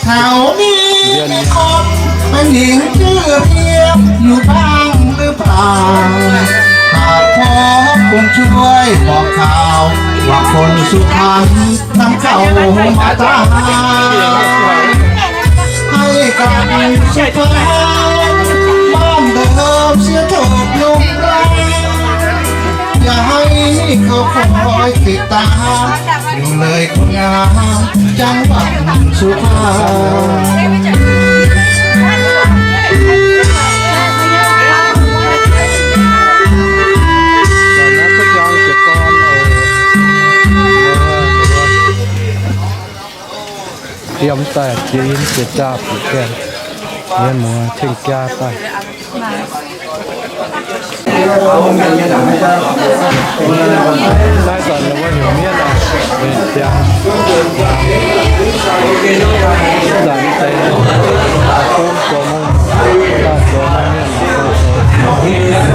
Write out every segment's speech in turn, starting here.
แถวนี้มีคนเป็นหญิงชื่อเพียงอยู่บ้างหรือเปล่า หากพบคนช่วยบอกข่าว ว่าคนสุพรรณนำเข้ามาตาย ให้กลับสุพรรณบ้านเดิมเสียเถิดลุงรัก อย่าให้เขาคอยติดตาม อยู่เลยคนงามจังหวัดสุพรรณ Yiem daaih jiex yinh jiex jaa bieqc gaengh, mienh muoz ceng jaa daaih. Naaiv zanc wuov heuc mienv aac, ziangx. Zanc deix bung zoux mong, daaih zoux mong mienh.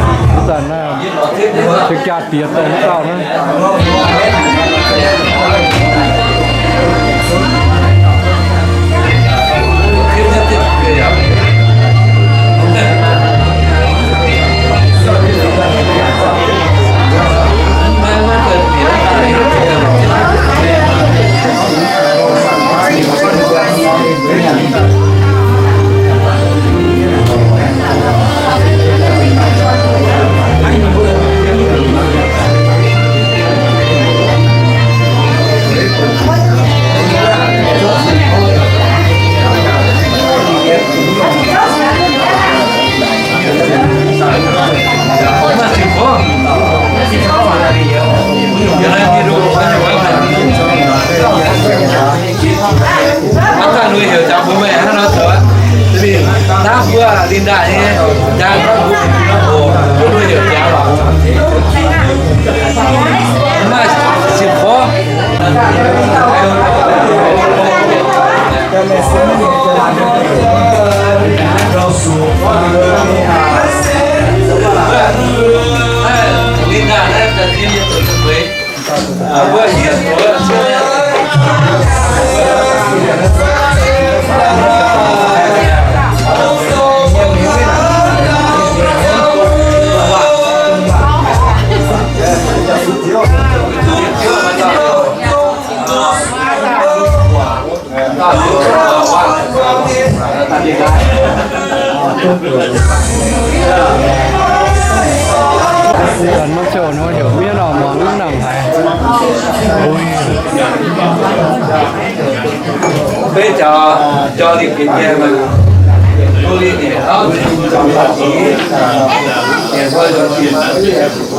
Zanc naaiv ceng jaa diex dongh dauh naaiv. Hnangv nor heuc jangx mbuo meih hnangv nor zoux aqv. Da'bung daaih mbuo Linda nyei jaa, mbuo heuc jangx lorqc. Mv maaih sipv porv. Linda naaiv da'zinh nyei zoux zuqc mbueix. Zanc maiv ziouc nor heuc mienv nor muangx mv nangc haic. Beiv jaux jauv lingh ginx nyei, duqv lingh nyei, auv zingx zaux zaux zingx nyei, mbuo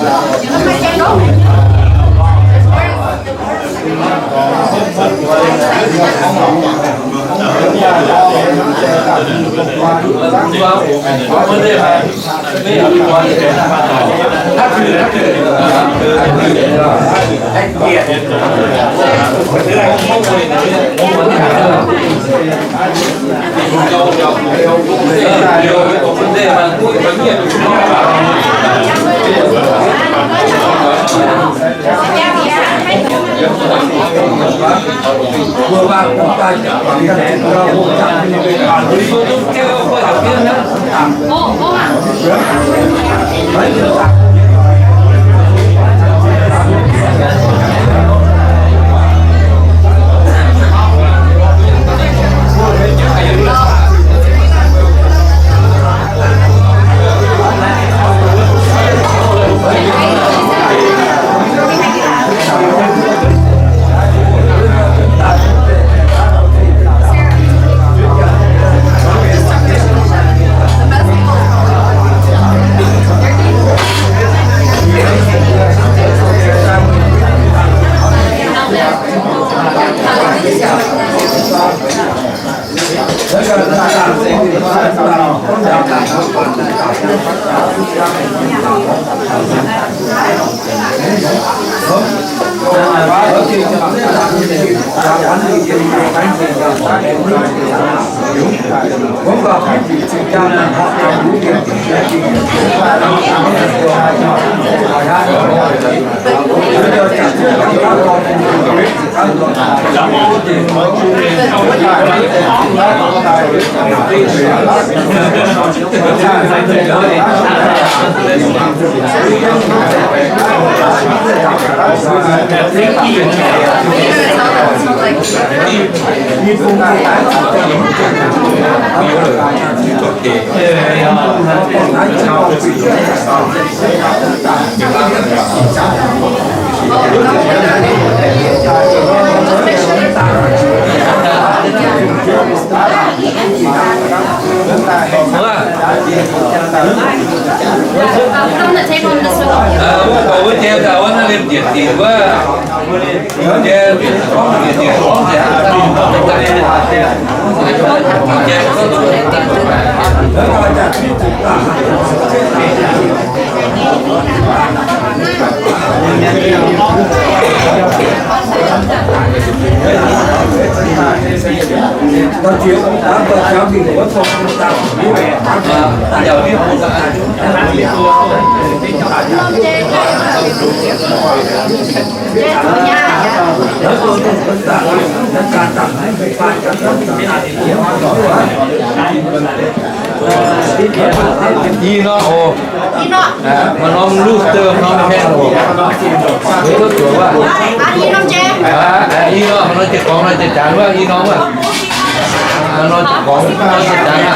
Ih norm oc. Maaih norm Luther, norm Calvin oc. Weic zuqc zuoqc wuov. Ih norm, maaih norm jiez gorngv, norm jiez jangx wuov, ih norm wuov. Maaih norm jiez gorngv, norm jiez jangx aqv.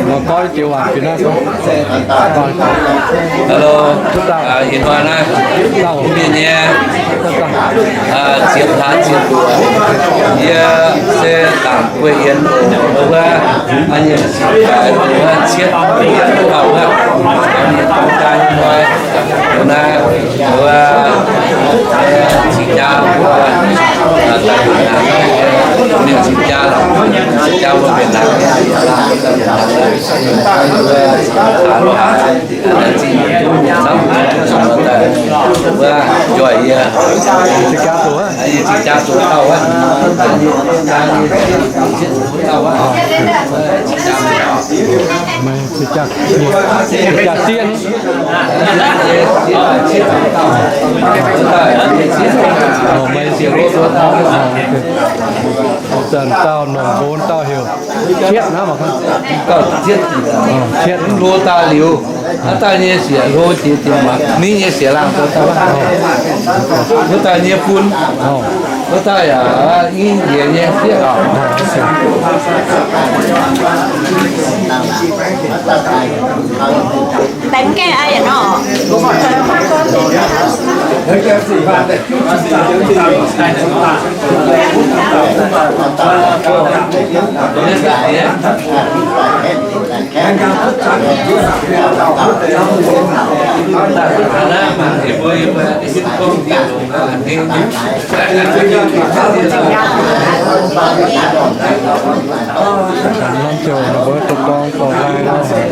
Mbuo gorngv joux waac fih naaiv. Hello, ih hnoi naaiv, mienh nyei, ziepc hlaax ziepc luoqc, yie se Dangc Guei Yien oc. Wuov, nyei cietv, wuov, dongh wuov, naaiv, wuov, cing jaa, mienh cing jaa, cing jaa mbuo mienh naaic, wuov, njoih yie, yie cing jaa zoux dauh wuov. Meih cing jaa, cing jaa dien. Zanc dauh nongc nqonx dauh heuc Cietv hnangv mv baac, Cietv, hlo daaih liuz, naaiv daaih nyei siec hlo jiex dingc mangc, ninh nyei siec laangh zoux daaih, wuov daaih nyei fun, wuov daaih yaac i njiec nyei fiev oc. Norm ziouc ninh mbuo dorh dorng dorh laai nor haic.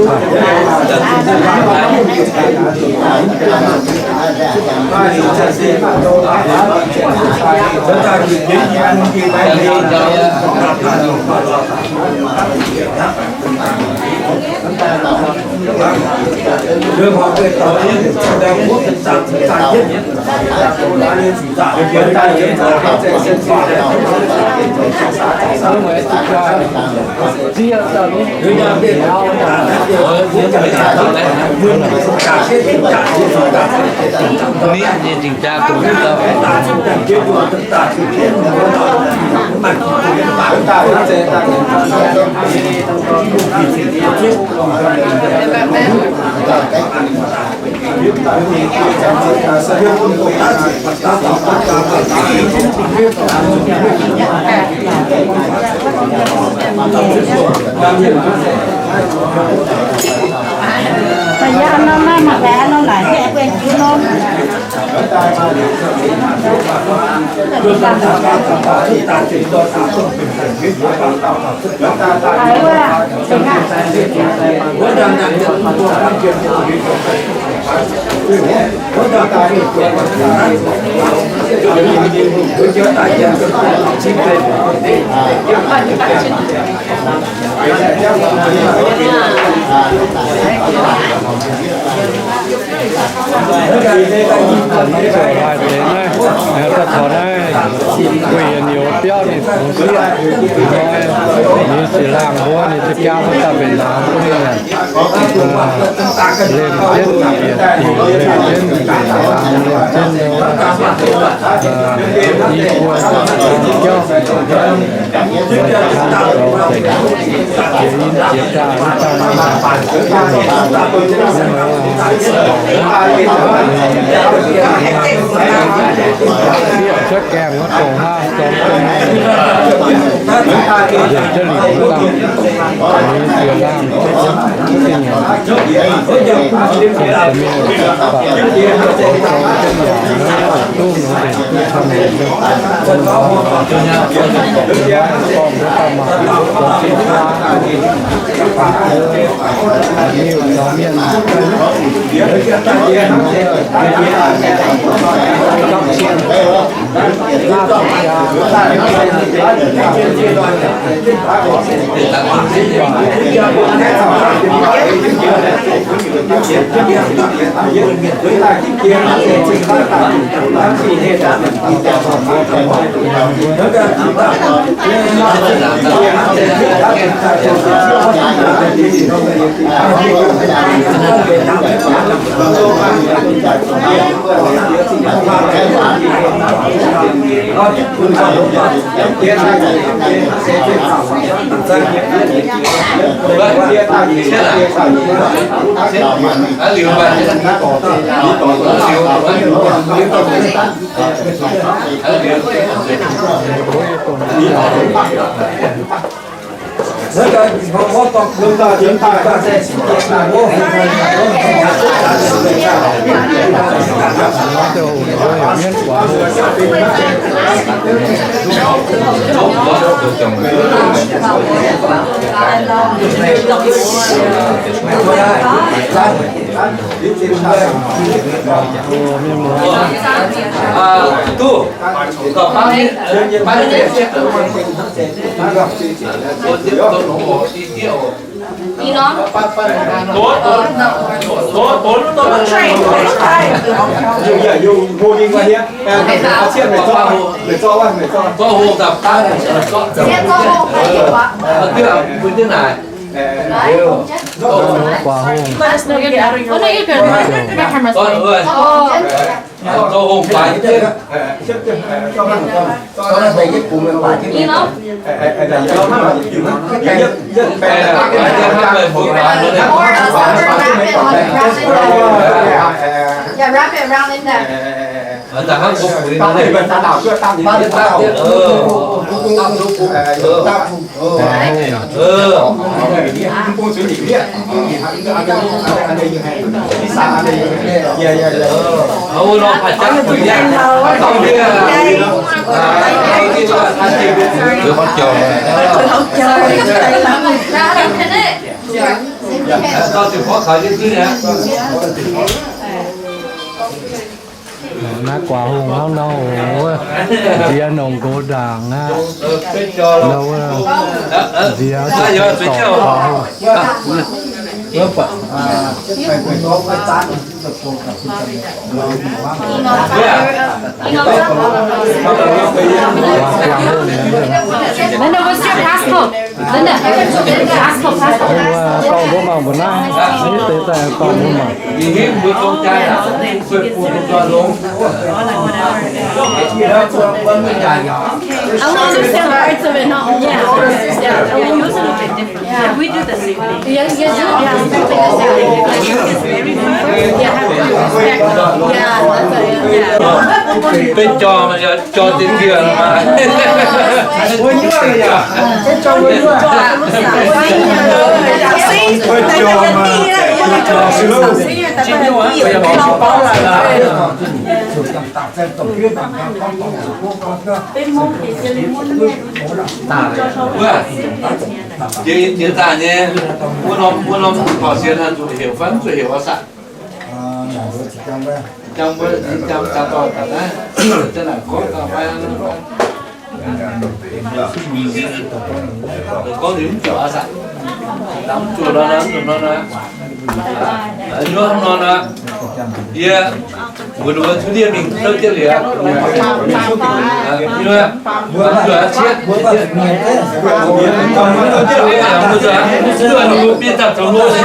Naaiv zoux laaih deix naaiv, daaih taux naaiv, guei yienx nyouz biauv ninh fungx sieqv, ninh siec laangh mbuo, ninh za'gengh wuov dauh mbenc laangz duqv ninh aqv. Lemh jienv bieqc diqc, lemh jienv bieqc laangz, lemh jienv i buo jauv. Jiex in jiex daaih, cuotv gaengh wuov dongh hnangv zorng jienv, nzengc jienv lingc wuov dauh, ninh jiex laangh, Yeah, wrap it around Linda. Naaiv guaax hungh hnangv nor, nziex nongc nqox ndaangc aqv. Nziex dorc guaax hungh. Linda, what's your passcode? Linda, passcode, passcode. Dorh mbuo mangc mbuo naaiv, naaiv deix daaih dorh mbuo mangc. I want to understand the parts of it, not all. Yeah. Yeah, we do the same thing. Yeah, yeah, yeah. Yeah, have to respect. Yeah, that's it. Yeah. Beiv jorm, jorm diqv diqv. Jiex, jiex daaih nyei, wuov norm, wuov norm gorqv sienx zuqc heuc fai mv zuqc heuc oix saah? Jangx mbuo, jangx, jangx dorh ga'naaiv, za'naaic gorngv ga'naaiv fai. Gorngv ninh mv zuqc oix saah? Mv zuqc nor, mv zuqc nor, nor. Nor nor, yie mbuox ninh mbuo cuotv ndiev mingh douv jienv liuz, mv zuqc cieqv. Mbuo zuqc, mbuo zuqc, mbuo zuqc mingh daaih zoux hlo nyei.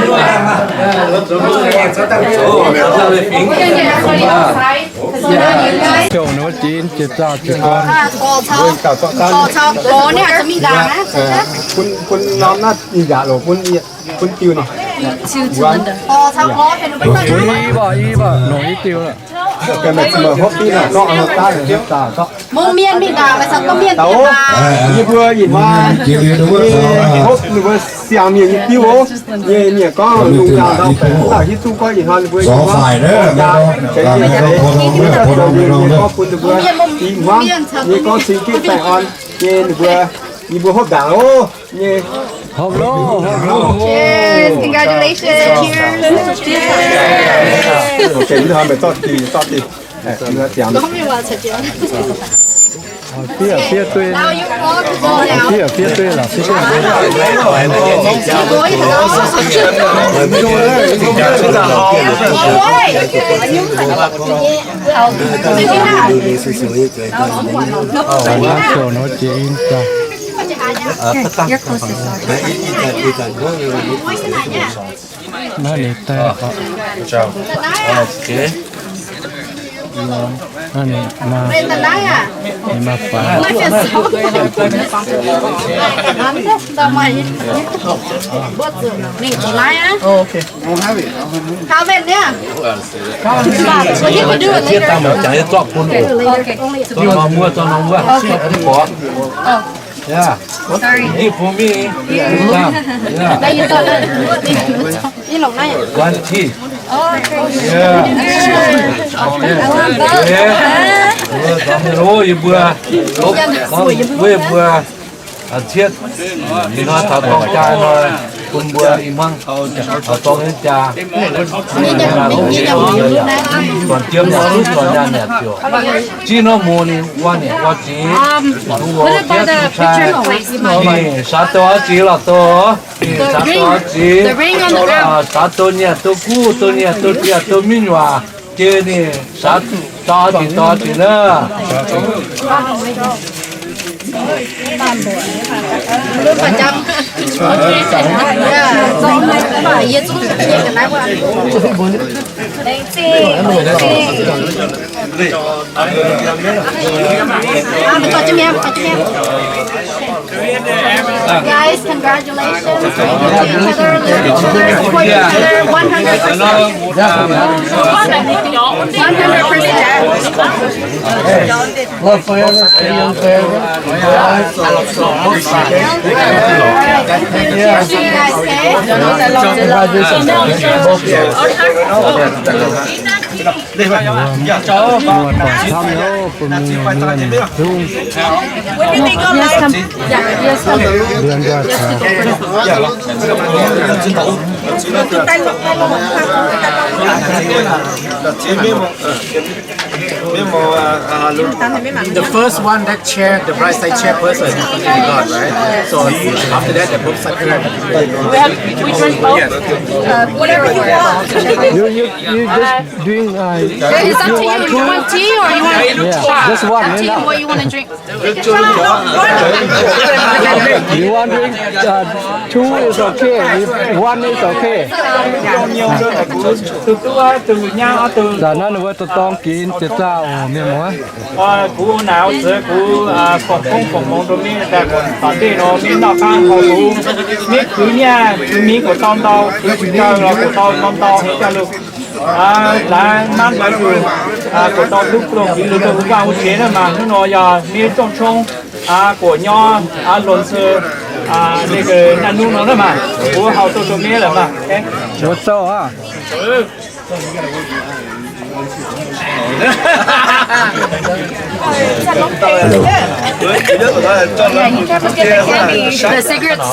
Zoux hlo nyei, zoux daaih zoux, zoux daaih fingx. Jiex zaah jiex gorn. Bun, bun norm naaiv ih nzaqc loc bun, bun diuh ninh. Ih baac, ih baac, nongc i diuh. Mungh mienh mingh daaih, maiv caux gorngv mienh daaih. Yie mbuo ih hnoi hopv ninh mbuo siang-mienh nyei diuh oc. Nyei, ninh gorngv lungh zaangc ndau baengc mv dauh hiuv duqv gorngv ih hnoi ninh mbuo ih hnoi gorngv jaa, gorngv bun ninh mbuo ih hnoi nyei gorngv cing gitv baengh orn nyei ninh mbuo, yie mbuo hopv ndaangc oc. Nyei. Hopv loh, hopv loh. Cheers, congratulations. Cheers. Okay, mv hnoi meih zorqv dingh, zorqv dingh. Fiev, fiev dueiv. Fiev, fiev dueiv lorqc, fiev dueiv. Naaiv zoux nor jiex in daaih. Naaiv ninh daaih. Naaiv ninh maaih, ninh maaih faix. Tiev daaih mangc jangx yie zorqv bun oc. Zorqv norm wuov, zorqv norm wuov. Yaac. Yie bun mingh. Yaac. One tea. Yaac. Yie mbuo, yie mbuo, a'cietv, ih hnoi taux dorng jaa hnoi, bun mbuo ih hmuangv taux dorng nyei jaa, buonc jiem nyanc duqv, buonc nyaanh nyanc ziouc. Zinh norm mungz ninh wuov nyanc wuov ziex, duqv wuov bietv duqv cai, ninh saax douh oix ziex lorqc douh, ninh saax douh oix ziex, saax douh nyanc douh guv, douh nyanc douh ziec douh miv nyuoqc, jiex ninh saax dauh oix ziex, dauh oix ziex naaic. Guys, congratulations. Thank you to each other. Let's support each other. One hundred percent. One hundred percent. Love forever, stay young forever. Yeah. Vibration. Mbuo buatc camv hnyouv bun mienh mienh zungv. Yes, come. Yeah, yes, come. Mbuo nqa'haav. The first one that chair, the bright side chairperson, is God, right? So after that, the both side chair. We have, we drink both. Uh, whatever you want. You, you, you just drink, uh, it's up to you. You want tea or you want, yeah, just one, up to you what you want to drink. You want drink, uh, two is okay. If one is okay. Daaih naaiv ninh mbuo dorh dorng ginx jiex zaah oc, mienh muoz. Kuv naaic oix zuqc kuv fongc kungx fongc muangx nduov mienh daaih buatc ndeic nor, mienh nor kangv horpc kuv, mienh kuv nyaac kuv mingh guoqv dorn ndau, kuv jiex gauh lorz guoqv dorn norm ndau haic jaax luc. Laaix nanv lorz zuqc guoqv dorn duqv longc jiex luc duqv wuov guanh wuov jiex naaiv maah. Hnangv nor yaac mienh zongh cong guoqv nyorx longc se naaiv gaax naaiv nungv nor naaiv maah. Mbuo hauh duqv duqv mienh lorqc maah. Mbuo zouv aqv. The cigarettes.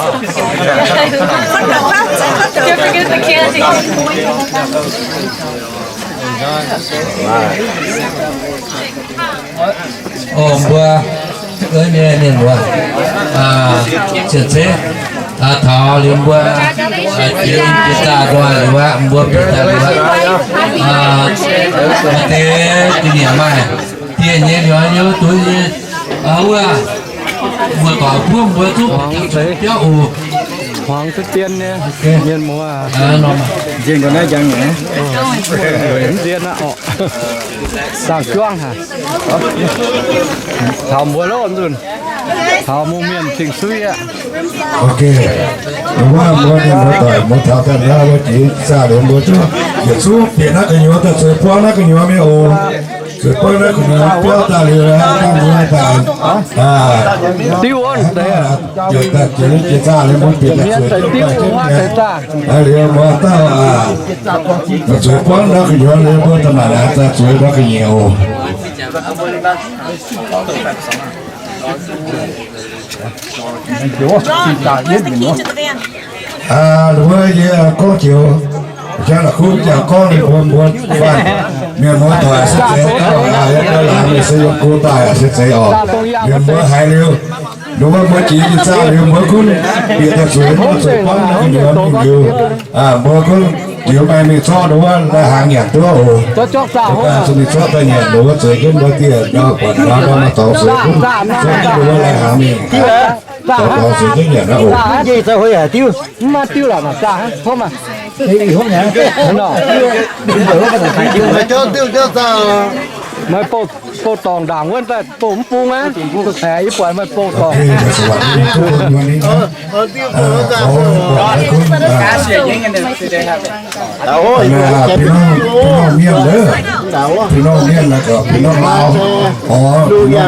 Don't forget the candy. Oc, mbuo, mienh mbuo, aa, cien zeiv, aa, taux liuz mbuo, aa, jiex, jiex zaah nduov liuz aqv, mbuo bieqc daaih liuz aqv, aa, maaih deix ga'nyiec maaih dieh nyei liuz, yiem duqv nyei, aa, wuov, mbuo doic buov mbuo duqv biauv oc. Huangx duqv dien nyei mienh muoz. Nzien ga'naaiv njang nyei. Nzien aqv orqc. Zaangc juangv haic. Taux mbuo lov nzunc. Taux mungh mienh cing-suiv aqv. Ok. Mbuo mbuo mienh muoz doic mbuo taux daaih naaiv wuov jiex zaah liuz mbuo zuqc yietc zungv bieqc naaiv gu'nyuoz daaih zueiz buangv naaiv gu'nyuoz mingh oc. Zueiz buangv naaiv gu'nyuoz biauv daaih liuz naaiv dangh mbuo daaih, aa, diuv wuov deix, jiex daaih jiex jiex zaah liuz mbuo bieqc daaih zueiz diuv wuov deix zaah. Liuz mbuo dauh, aa, zueiz buangv naaiv gu'nyuoz liuz mbuo daaih maaih naaiv daaih zueiz naaiv gu'nyuoz oc. Aa, wuov yie gorngv joux, jangx la'kuqv jangx gorngv ninh mbuo mbuo faanh mienh muoz doic se zeiz, aa, yie mbuo laangz mingh se yiem go daaih se zeiz oc. Ninh mbuo haiz liuz, ninh mbuo mbuo jiex jiex zaah liuz mbuo gunv bieqc daaih zueiz, zueiz buangv naaiv gu'nyuoz mingh liuz, aa, mbuo gunv liuz maaih mingh zorqv ninh wuov lai-hnaangx nyanc duqv oc. Zuqc mingh zorqv daaih nyanc ninh wuov zueiz jienv mbuo dieh ndau buatc ndau ndau maaih dorngx zueiz gunv zorqv jienv ninh wuov lai-hnaangx mingh. Dorngx zueiz jienv nyanc naaiv oc. Mv maaih diuv lorqc, zaah hnangv tov maah. Maaih bouh, bouh dorngx ndaangc wuov daaih bouh mv bung aqv. Aeqv, yie buatc maaih bouh dorngx. Bih norm, bih norm mienh, bih norm mienh, bih norm Laauv, bih norm Mongv, gorngv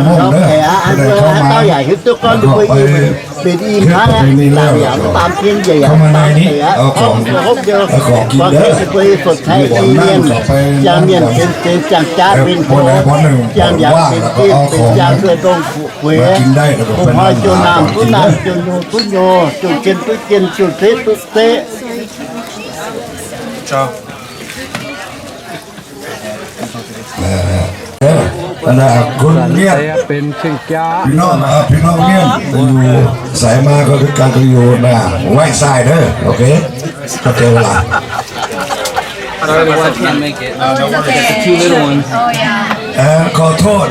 maaih, gorngv maaih ninh laauh, gorngv maaih naaiv ni, gorngv, gorngv gin daaih, mienh, mienh benx benx, ziangh jaav benx hoc, ziangh yaac benx zinh benx ziangh, duqv dongh fuqv gueix, hungh hnoi jouh naamh duqv naamh, jouh nyungc duqv nyungc, jouh jien duqv jien, jouh zeqv duqv zeqv. Gunv mienh, bih norm, bih norm mienh, yie sai maa gorngv ganh gorngv yie naaiv, white side, ok. Sorry, one can't make it. It's a two little one. ขอโทษ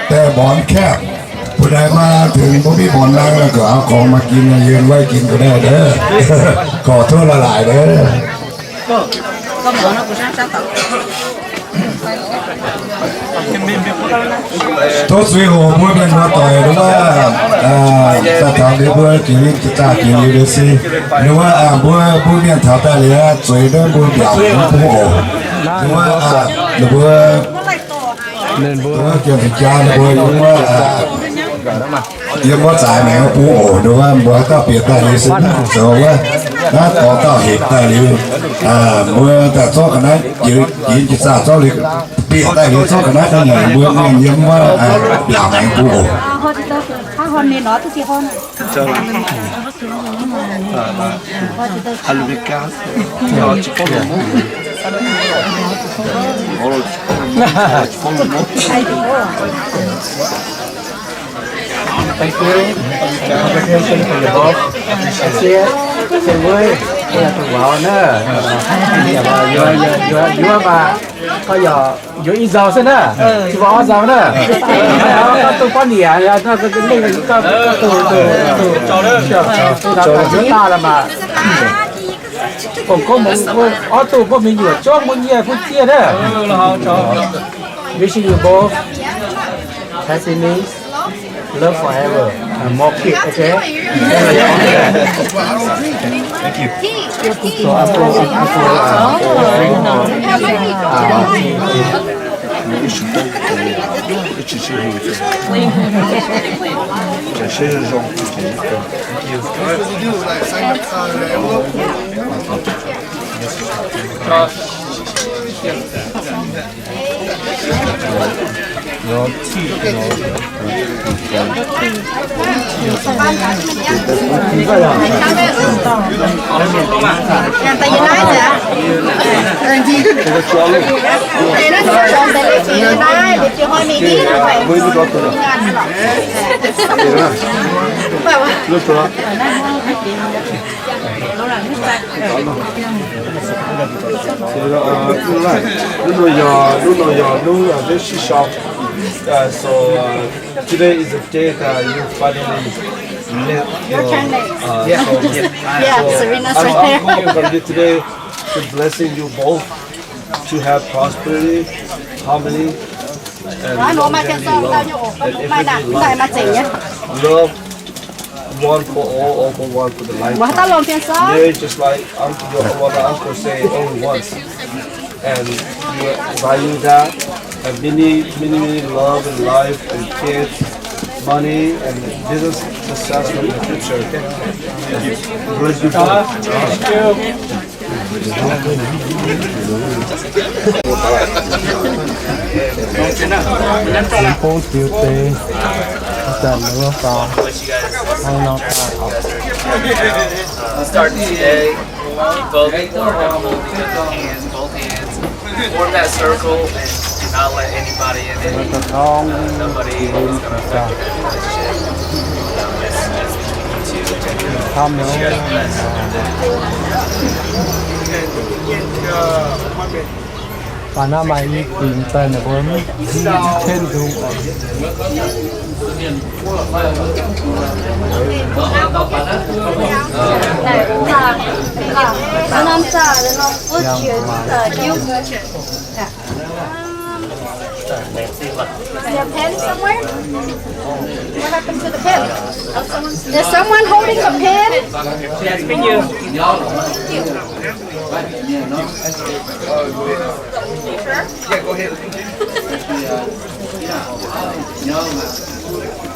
แต่หมอนแคบ ผู้ใดมาถึงบ่มีหมอนนั่งแล้วก็เอาของมากินเย็นไว้กินก็ได้เด้อ ขอโทษหลายๆ เด้อ Tov zuiz hoc mbuo mienh muoz-doic wuov, daaih taux liuz mbuo jiex liuz zaah jiex liuz liuz se, wuov, mbuo, mbuo mienh taux daaih liuz zueiz naaiv mbuo mbiaauc mv bung oc. Wuov, Ninh mbuo, ninh mbuo, jiem jaa ninh mbuo yiem wuov, yiem wuov zaaix maengx bung oc. Ninh mbuo, mbuo haaix dauh bieqc daaih liuz se zoux wuov, naaiv dorngx dauh hepc daaih liuz, mbuo daaih zorqv ga'naaiv jiex, jiex zaah zorqv liuz, bieqc daaih liuz zorqv ga'naaiv daaih nyanc mbuo mienh yiem wuov mbiaauc maengx bung oc. Thank you. Appreciate. Sen wuov, yie zuqc waac naaiv. Yie, yie, yie, yie, yie baac koi yaac yie i nzauh se naaiv, yie baac orv nzauh naaiv. Naaiv duqv baav niec, naaiv mengh gauh duqv, duqv, duqv, duqv, duqv daaih la'maah. Fongc gorngv mbuo orv duqv mbuo mingh yuoqc zungv mbuo nyei bun zieqv naaiv. Wishing you both happiness, love forever, and more kids, okay? Thank you. So, uncle, uncle, uh, uh, 感谢。 Look nor your, look nor your, look at this shop. Uh, so uh, today is the day that you finally met your, uh, soulmate. Yeah, so Serena's right there. I'm, I'm praying for you today to blessing you both to have prosperity, harmony, and longevity, love, and everything life. Love one for all, all for one for the lifetime. Marriage, just like uncle, your, what my uncle say, only once. And we value that. And many, many, many love and life and kids, money and business success in the future. Okay? Bless you both. Thank you. Mv bung ziux deix, zanc wuov faaux hnangv nor daaih oc. Start today. Both, both hands, both hands. Form that circle and do not let anybody in it. Uh, nobody is gonna affect your relationship. Um, as, as we continue to share the blessing. Baac naaiv maaih i dingc daaih naaic mbuo mv ken nzung oc. Your pen somewhere? What happened to the pen? Is someone holding the pen? Yes, thank you. Thank you. Sure? Yeah, go ahead.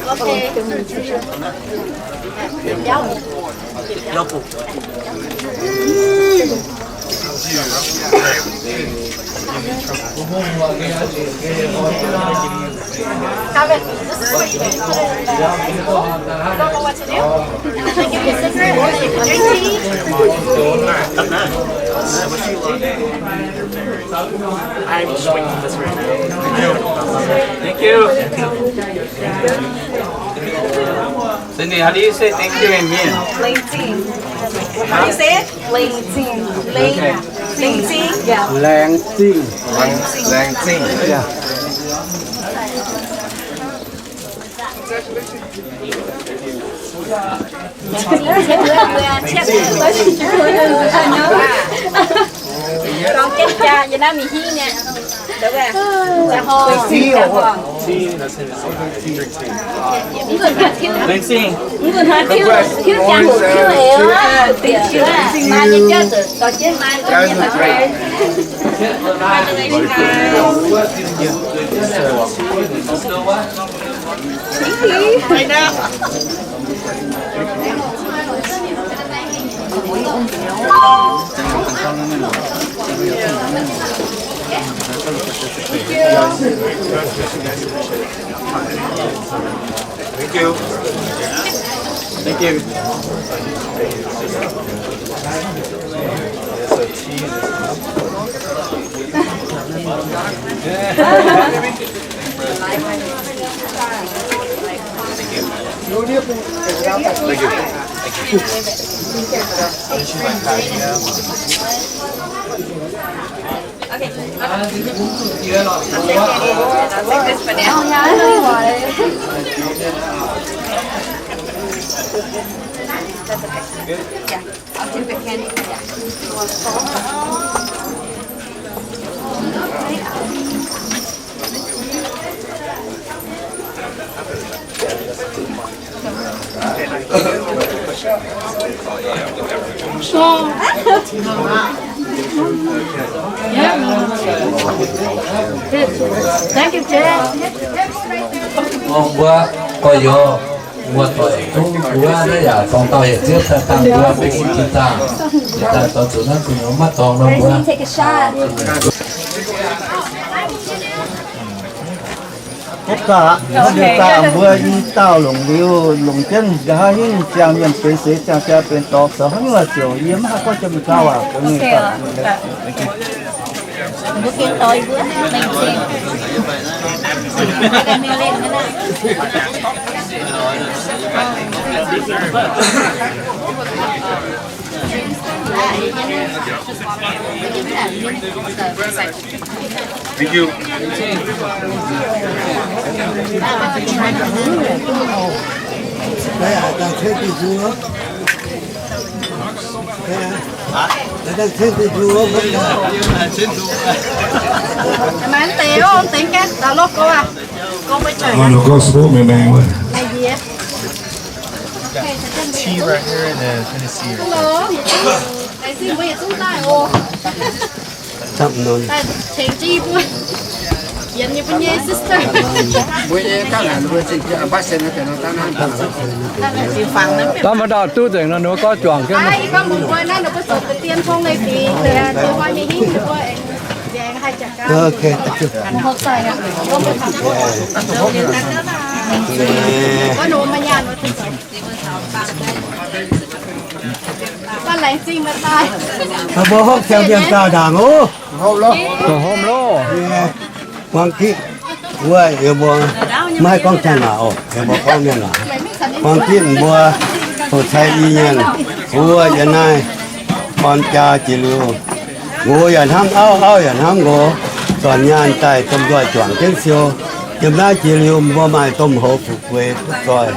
Okay. Have it. This is what you do. Put it in the, I don't know what to do. Like, if you sit there and, like, drink tea. I'm just waiting for this right now. Thank you. Cindy, how do you say thank you in Min? Laengz zingh. How do you say it? Laengz zingh. Laengz zingh. Yeah. Laengz zingh. Laengz zingh. Yeah. Laengz zingh. Congratulations, guys. Thank you. Thank you. Thank you. Thank you, Jen. Mbuo gorx-youz, mbuo doic zungv mbuo naaiv yaac dongh dauh yietc zieqv daaih dangh mbuo maiv ginv jiex zaangh. Jiex zaangh dorh zuqc naaiv gu'nyuoz maiv dorngx nor mbuo. Hopv daaih aqv. Liuz daaih mbuo i dauh longc liuz, longc jienv nqa'haav hingv ziangh mienh benx seix ziangh jaa benx dorngx zoux hnangv nyungc ziouc yie maiv haih gorngv jiex mingh gauh waac. Mbuo gengh doix mbuo mengh zingh. Thank you. Tea right here and then Tennessee. Hello. Tengx jienv mbuo, Yienx nyei mbuo nyei sister. Daaih maaih dauh duqv nzengc nor, ninh mbuo gorngv juangc jienv. Mbuo hopv ziangh mienh dauh ndaangc oc. Hopv loh. Buang gitv wuov, yie mbuo maiv haih gorngv Janx waac oc, yie mbuo gorngv mienh waac. Buang gitv mbuo hoqc cai i nyanc, wuov yiem naaiv orn jaa jiex liuz, nqox yaac hnamv auv, auv yaac hnamv nqox, zornc nyaanh daaih domh nzoih juangc jienv siou. Yiem naaiv jiex liuz mbuo maaih domh hoz fu'jueiv duqv zoih,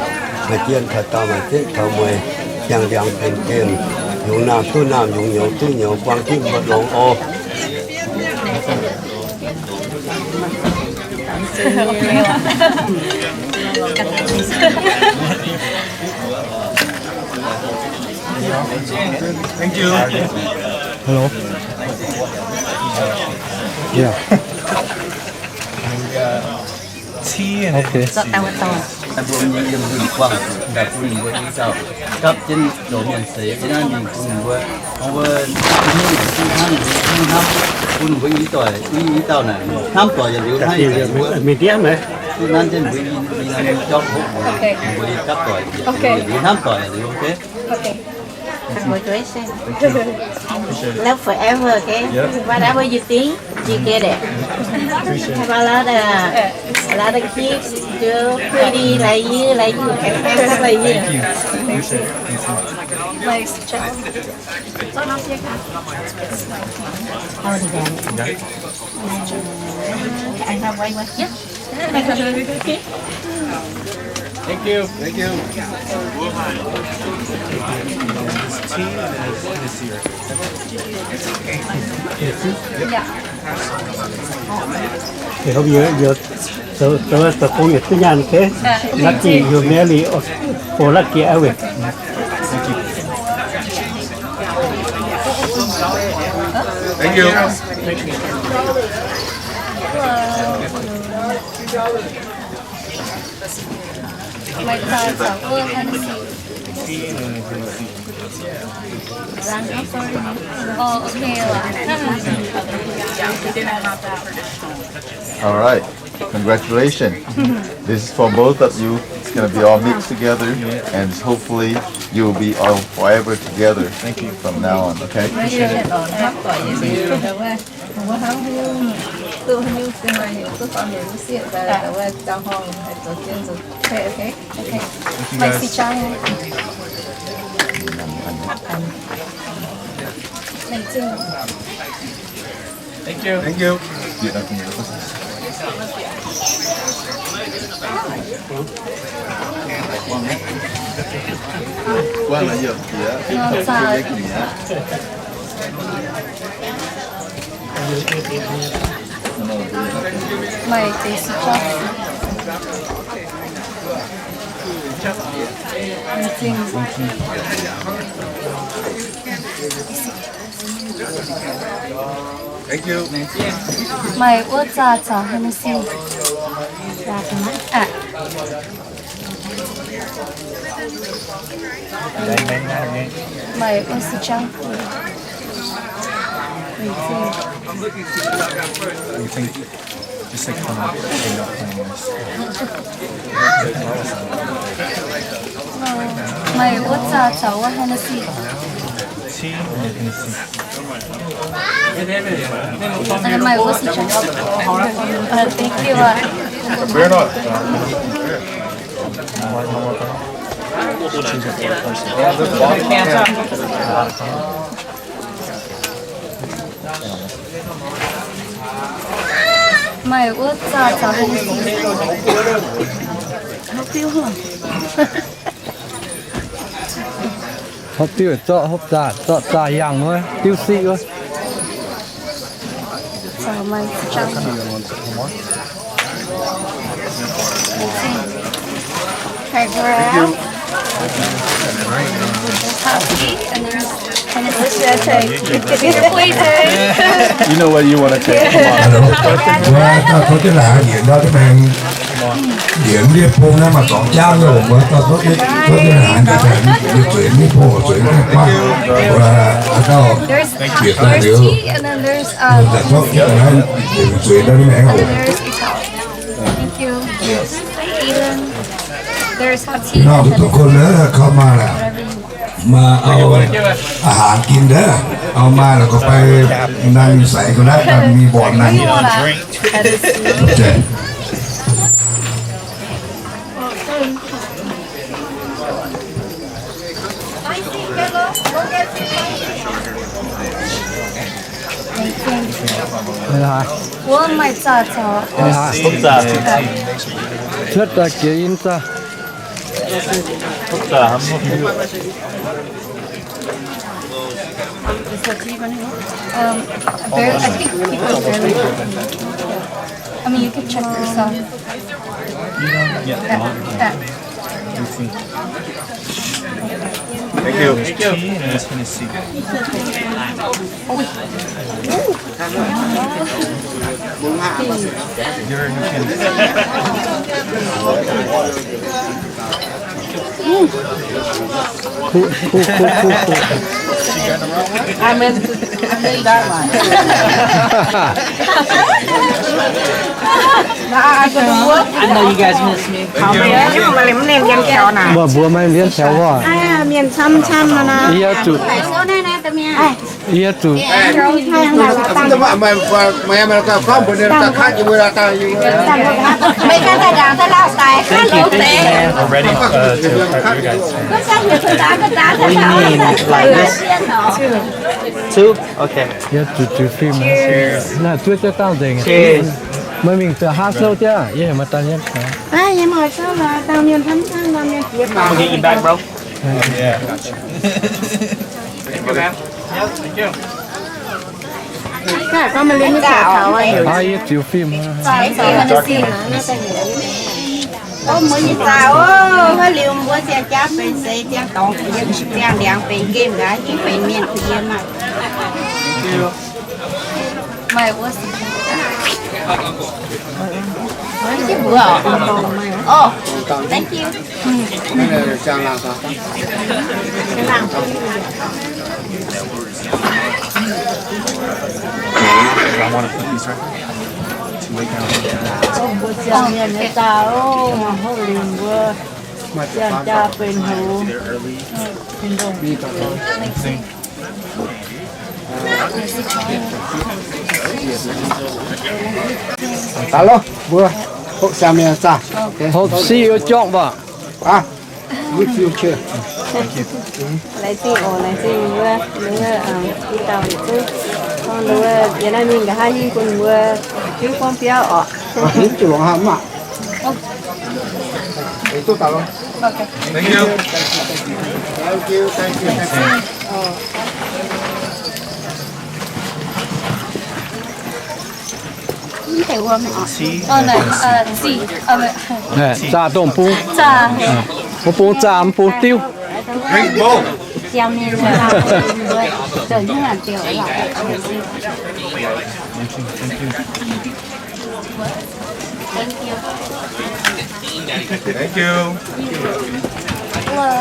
maaih jien taux dauh, maaih zitv taux mueiz, ziangh ndiangx benx gemh, yungz naamh duqv naamh, yungz nyouz duqv nyouz, buang gitv mbuo longx oc. Thank you. Hello. Yeah. Tea and okay. Mbuo nyei yiem nzunc buangh daaih bun ninh mbuo i dauh gapv jienv zoux mienh seix, yie naaiv mingh bun ninh mbuo, mbuo hnamv, hnamv, hnamv, bun ninh mbuo i doic, i, i dauh naaic hnamv doic yietc liuz, hnamv doic yietc liuz, mbuo duqv nanv jienv mbuo i, i, i jauv hopv, mbuo gapv doic yietc liuz, hnamv doic yietc liuz, okay? Okay. Congratulations. Love forever, okay? Yep. Whatever you think, you get it. Appreciate it. Have a lot of, a lot of kids, do pretty like you, like you, like you. Thank you. Appreciate it. Thank you. Nice job. How old is that? Yeah. I have one more here. Thank you. Thank you. This tea and this here. Yeah. Thì không, giờ, giờ, giờ, giờ tôi không nhận cái nhang thế. Lucky you marry for lucky, I will. Thank you. Hello. Hello. Maaih zaah caux wuov Hennessy. Oh, okay. All right. Congratulations. This is for both of you. It's gonna be all mixed together, and hopefully you'll be all forever together from now on, okay? Thank you. Thank you. Maaih deix si jauv. Thank you. Maaih wuov zaah caux Hennessy. Maaih wuov si jauv. Maaih wuov zaah caux wuov Hennessy. Thank you. Maaih wuov zaah caux Hennessy. Hopv diuv zorqv hopv zaah, zorqv zaah yangh wuov, diuv siqv wuov. You know what you wanna take. Come on. Mbuo dauh tov jienv la'haaix yietc ndau duqv maengx yietc ndiev bung naaiv maaih dorngx jangv nyei, mbuo dauh tov jienv la'haaix yietc zueiz mv bung zueiz mv guaaiv, mbuo dauh bieqc daaih liuz, mbuo dauh tov jienv naaiv yietc zueiz ndau duqv maengx oc. Nor mbuo duqv kôn la'kauv maaih la'maah, au, อาหารกิน ndiev, au maaih la'gorngv fai naaiv mingh saiz ga'naaiv daaih mingh mborqc naaiv. Wuov maaih zaah caux. Cuotv daaih jiex yie zaah. Um, very, I think people are very, I mean, you can check yourself. Yeah. Yeah. Thank you. Thank you. Cool, cool, cool, cool, cool. I mean, I mean that one. Nah, I don't know. I know you guys miss me. Mbuo, mbuo maiv mienh taux wuov. Mienh camv camv nor. Yie zuqc. Yie zuqc. Thank you, thank you, man. We're ready, uh, to apart you guys. What do you mean, like this? Two? Okay. Yie zuqc, zuqc fim. Cheers. Naaiv zuov jienv dangh nzengc. Cheers. Meih mingh zuqc haav sou jienv, yie heuc meih dangh yiem. I'm gonna get you back, bro. Yeah. Thank you, man. Yie ziux fim. Ov, muoz nyei zaah ov, wuov liuz mbuo ziangh jaav benx seix, ziangh dorngx benx yiem, ziangh ndiangx benx nqemh, nqa'haav hingv benx mienh kuh yiem aqv. Mbuo, oh, thank you. Mbuo siang mienh nyei zaah, mangc hopv lingc mbuo siang jaa benx hux. Daaih loh, mbuo hopv siang mienh nyei zaah. Hopv siqv wuov jorngv mbuo. Laengz zingh oc, laengz zingh wuov, wuov, i dauh yietc zungv. Wuov, yie naaiv mingh nqa'haav hingv bun mbuo jiuv gorngv biauv oc. Thank you. Thank you, thank you, thank you. Zaah dongh bung. Mv bung zaah, mv bung diuv. Thank you. Hello.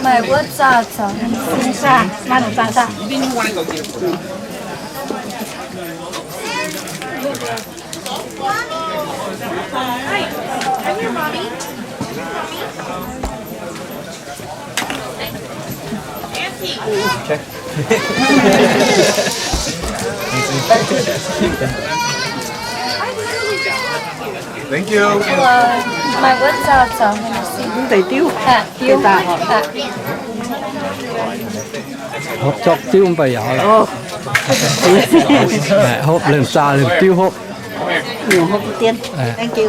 My, what's up? Zaah, zaah, zaah. Hi, I'm your mommy. Auntie. Thank you. Hello. My, what's up? Mv deix diuv. Hopv jork diuv mv baac yaac hopv lengh zaah lengh diuv hopv. Thank you.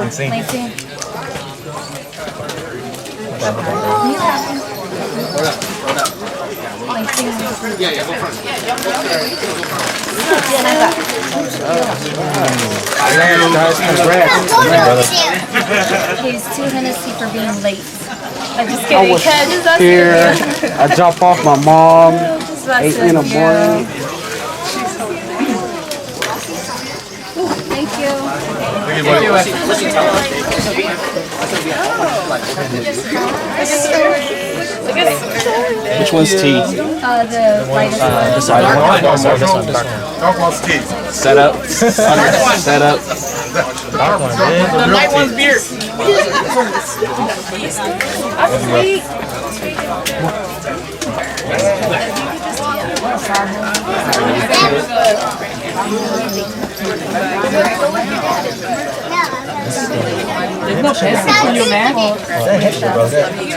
Congrats. Here's two Hennessy for being late. I'm just kidding. Here, I drop off my mom eight in the morning. Thank you. Thank you, buddy. Which one's tea? Uh, the lightest one. This one. This one. Dark one's tea. Set up. The light one's beer. That's sweet. There's no fancy for you, man.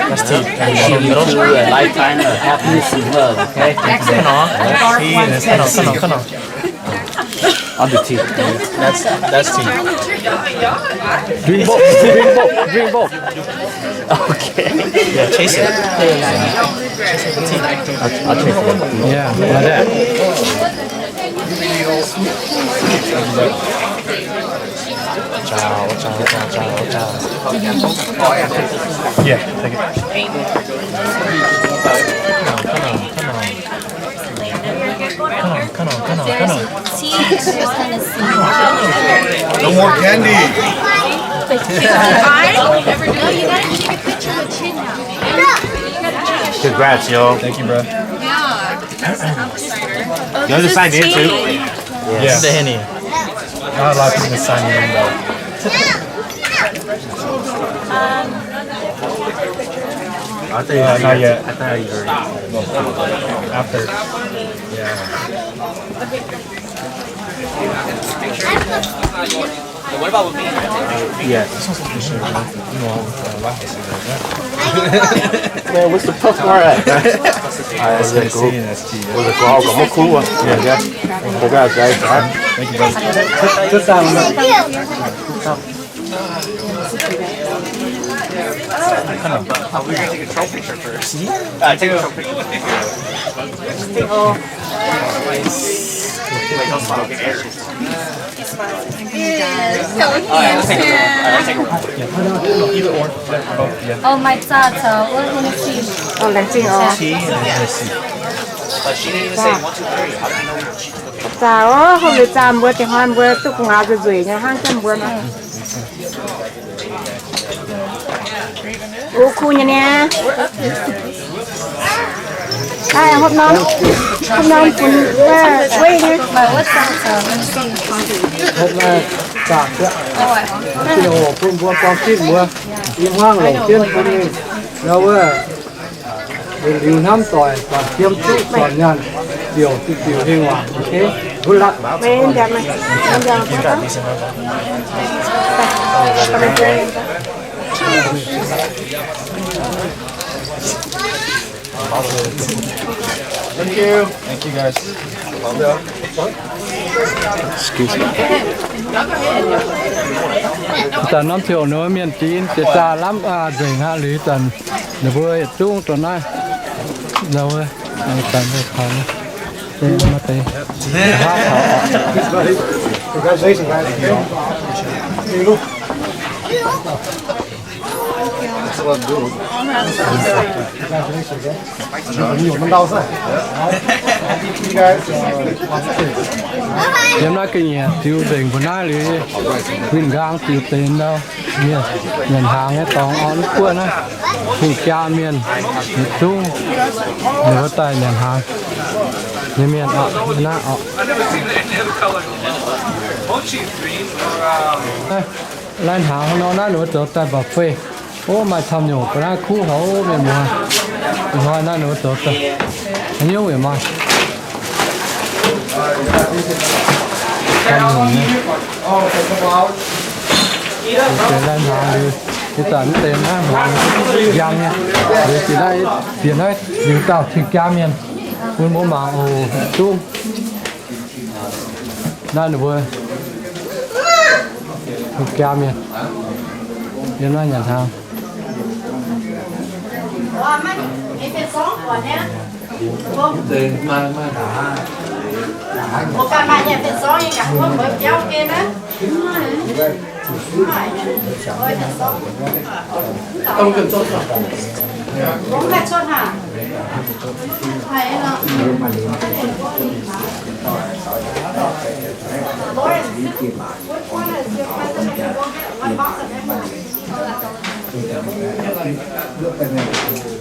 That's tea. Wish you a lifetime of happiness and love, okay? Thanks, man. Tea and it's kind of, kind of, kind of. I'll do tea. That's, that's tea. Drink both. Drink both. Drink both. Okay. Yeah, taste it. I'll, I'll taste it. Yeah, like that. Yeah, take it. Come on, come on, come on, come on. Tea and Tennessee. No more candy. Congrats, yo. Thank you, bro. Yeah. This is tea. Yeah. Not a lot of people sign in, though. Um, I thought you were, not yet. I thought you were after. Yeah. What about with me? Yeah. Man, where's the puff bar at, man? All right, let's go. Let's go. Congrats, guys. All right. Thank you, brother. Sit down. Sit down. Come on. Uh, take a trophy picture first. Uh, take a trophy. Wait, don't smile. Okay, Eric. He's smiling. Ew, so handsome. All right, take a roll. All right, take a roll. Either or. Yeah, both, yeah. Oh, my daughter. What do you see? Oh, let's see. Oh. Tea and let's see. But she didn't even say one, two, three. How do you know she took it? Zaah oc, hopv liuz zaah mbuo, dingc hnoi mbuo duqv gu'nguaaz nzueic nzueic nyei hnangv jienv mbuo nor. O kuv nyei niaa. Hopv norm, hopv norm funx weiv nyei. Hopv naaiv zaah jienv. Tin-Hungh bun mbuo buang zipv mbuo, i hmuangv longc jienv bun ninh nor wuov, liuz hnamv doic, buatc jiem zuqv zornc nyaanh, ziouc diuc diuc heng waac. Ok, good luck. Thank you. Thank you, guys. Excuse me. Zanc norm ziouc ninh mbuo mienh zingx jiex zaah lamh nzengc aqv. Liuz zanc ninh mbuo yietc zungv dorh naaiv, ninh mbuo zanc mbuo taux naaiv, maiv deix. Congratulations, guys. Yiem naaiv ga'nyiec ziux nzengc mbuo naaiv liuz, huin nqaang ziux deix ndau mienh nyanc hnaangx nyei dorngx orn buov naaiv, hungh jaa mienh yietc zungv ninh mbuo daaih nyanc hnaangx nyei mienh orqc, naaiv orqc. Lai hnaangx nor naaiv ninh mbuo zoux daaih buffet. Ov, maaih camv nyungc ga'naaiv kuv haic mienh muoz. Ih hnoi naaiv ninh mbuo zoux daaih haaix nyungc yaac maaih. Camv nyungc nyei. Deix lai hnaangx liuz, ih zanc mv deix naaiv hmuangx njang nyei. Liuz zinh naaiv, bieqc naaiv liuz dauh cing jaa mienh bun mbuo mangc oc, duqv. Naaiv ninh mbuo cing jaa mienh yiem naaiv nyanc hnaangx.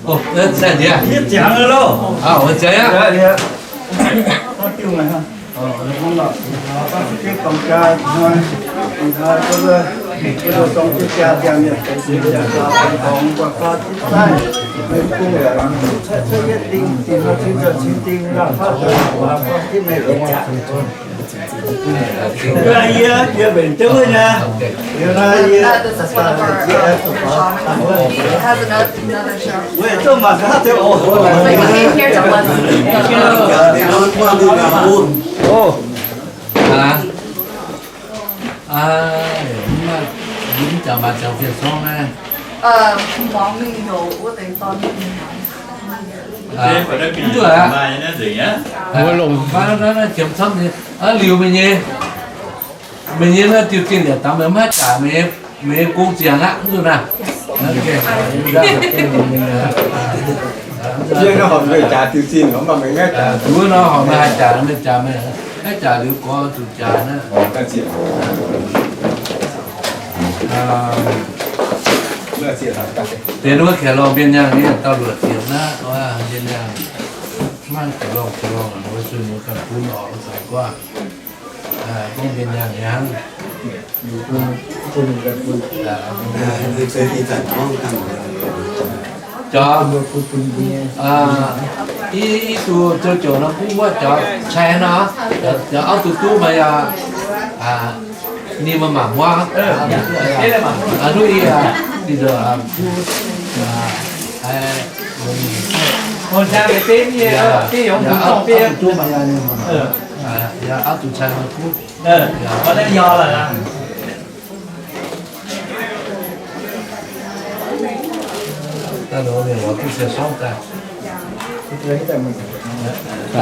Ov, zanc ndiev. Ov, zanc aqv. Yie, yie mbenc jauv nyei. Yie naaiv yie. It has another, another shelf. It's like you came here to bless. Ov. Aa, aa, mv maaih, mv jangx maaih jangx fien sorng naaiv. Aa, mv duqv aqv. Mbuo longc naaiv, naaiv, naaiv jiem camv nyei. Aa, liuz meih nyei, meih nyei naaiv diuh zinh yaac dangx meih mv haih jaaix meih nyei, meih nyei gong ziangx aqv, mv duqv naaiv. Yie nor horpc meih jaaix diuh zinh, mv baac meih mv haih jaaix. Wuov nor horpc meih haih jaaix, meih jaaix meih, mv haih jaaix liuz gorx zuqc jaaix naaiv. Deix wuov kaeqv lorngh mbienx nyangh nyei dauh luoqc ziepc naaiv, mbienx nyangh. Mv maaih kaeqv lorngh, kaeqv lorngh, wuov zunh wuov ganh bun orqc, wuov zanc guaav. Gorngv mbienx nyangh hnangv. Jaaix. Aa, i, i duqv zoux ziouc nor bun wuov jaaix cai nor, jaaix auv duqv duqv maaih yaac, aa, ninh mbuo mangc muangx. Aa, duqv i, aa, ninh nzunc, aa, aa, aa, yaac auv duqv cai nor bun.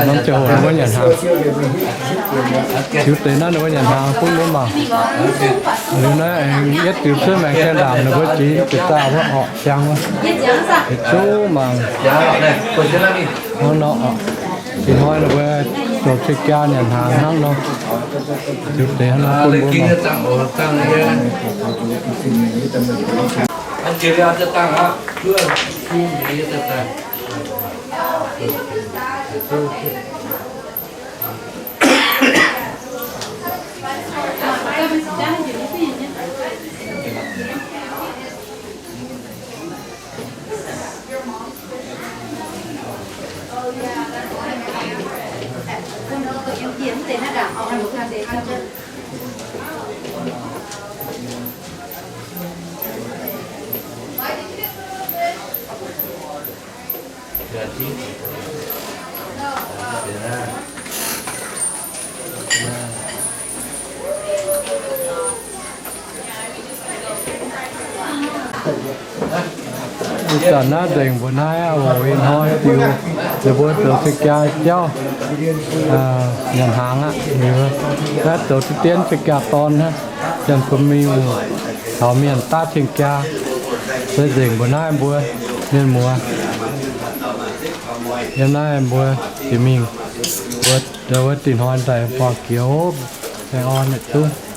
Norm ziangh hoc ninh mbuo nyanc hnaangx. Ziux deix naaiv ninh mbuo nyanc hnaangx bun mbuo mangc. Liuz naaiv aengx yietv ziux cuotv maengx gaengh ndaangc ninh mbuo jiex jiex zaah wuov orqc, jangx wuov. Yietv zungv mangc. Hnangv nor orqc. Ih hnoi mbuo zoux cing-jaa nyanc hnaangx hnangv nor, ziux deix hnangv nor bun mbuo mangc. Ih zanc naaiv nzengc mbuo naaiv oc. Ih hnoi diuh, ninh mbuo zoux cing-jaa jauv, nyanc hnaangx aqv. Naaiv zoux diqv dien cing-jaa dorn hnangv. Janx-bun mingh taux mienh daav cing-jaa, se nzengc mbuo naaiv mbuo mienh muoz. Yiem naaiv mbuo jiex mingh, mbuo wuov dinh hnoi daaih buangh jiex, baengh orn yietc zungv.